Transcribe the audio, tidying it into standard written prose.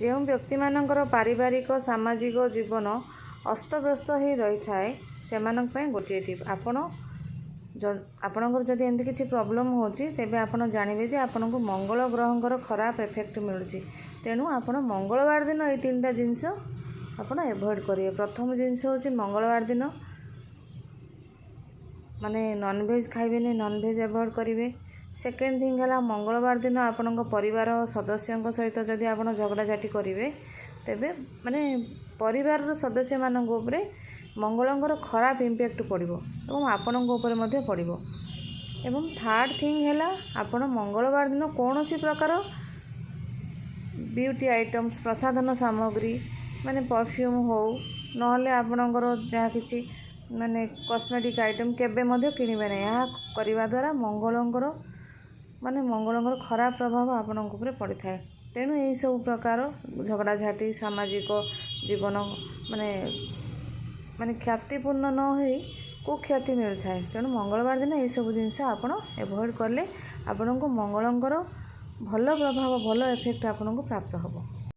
ଯେଉଁ ବ୍ୟକ୍ତିମାନଙ୍କର ପାରିବାରିକ, ସାମାଜିକ ଜୀବନ ଅସ୍ତବ୍ୟସ୍ତ ହୋଇ ରହିଥାଏ, ସେମାନଙ୍କ ପାଇଁ ଗୋଟିଏ ଟିପ୍। ଆପଣଙ୍କର ଯଦି ଏମିତି କିଛି ପ୍ରୋବ୍ଲେମ୍ ହେଉଛି, ତେବେ ଆପଣ ଜାଣିବେ ଯେ ଆପଣଙ୍କୁ ମଙ୍ଗଳ ଗ୍ରହଙ୍କର ଖରାପ ଏଫେକ୍ଟ ମିଳୁଛି। ତେଣୁ ଆପଣ ମଙ୍ଗଳବାର ଦିନ ଏଇ ତିନିଟା ଜିନିଷ ଆପଣ ଏଭଏଡ଼୍ କରିବେ। ପ୍ରଥମ ଜିନିଷ ହେଉଛି, ମଙ୍ଗଳବାର ଦିନ ମାନେ ନନଭେଜ୍ ଖାଇବେନି, ନନଭେଜ୍ ଆଭଏଡ଼୍ କରିବେ। ସେକେଣ୍ଡ ଥିଙ୍ଗ ହେଲା, ମଙ୍ଗଳବାର ଦିନ ଆପଣଙ୍କ ପରିବାର ସଦସ୍ୟଙ୍କ ସହିତ ଯଦି ଆପଣ ଝଗଡ଼ାଝାଟି କରିବେ, ତେବେ ମାନେ ପରିବାରର ସଦସ୍ୟମାନଙ୍କ ଉପରେ ମଙ୍ଗଳଙ୍କର ଖରାପ ଇମ୍ପାକ୍ଟ ପଡ଼ିବ ଏବଂ ଆପଣଙ୍କ ଉପରେ ମଧ୍ୟ ପଡ଼ିବ। ଏବଂ ଥାର୍ଡ଼ ଥିଙ୍ଗ ହେଲା, ଆପଣ ମଙ୍ଗଳବାର ଦିନ କୌଣସି ପ୍ରକାର ବିୟୁଟି ଆଇଟମ୍ସ, ପ୍ରସାଧନ ସାମଗ୍ରୀ, ମାନେ ପରଫ୍ୟୁମ୍ ହଉ, ନହେଲେ ଆପଣଙ୍କର ଯାହା କିଛି ମାନେ କସ୍ମେଟିକ୍ ଆଇଟମ୍ କେବେ ମଧ୍ୟ କିଣିବେ ନାହିଁ। ଏହା କରିବା ଦ୍ୱାରା ମଙ୍ଗଳଙ୍କର ଖରାପ ପ୍ରଭାବ ଆପଣଙ୍କ ଉପରେ ପଡ଼ିଥାଏ। ତେଣୁ ଏହିସବୁ ପ୍ରକାର ଝଗଡ଼ାଝାଟି, ସାମାଜିକ ଜୀବନ ମାନେ କ୍ଷତିପୂର୍ଣ୍ଣ ନ ହେଇ କୁକ୍ଷତି ମିଳିଥାଏ। ତେଣୁ ମଙ୍ଗଳବାର ଦିନ ଏହିସବୁ ଜିନିଷ ଆପଣ ଏଭଏଡ଼୍ କଲେ ଆପଣଙ୍କୁ ମଙ୍ଗଳଙ୍କର ଭଲ ପ୍ରଭାବ, ଭଲ ଏଫେକ୍ଟ ଆପଣଙ୍କୁ ପ୍ରାପ୍ତ ହେବ।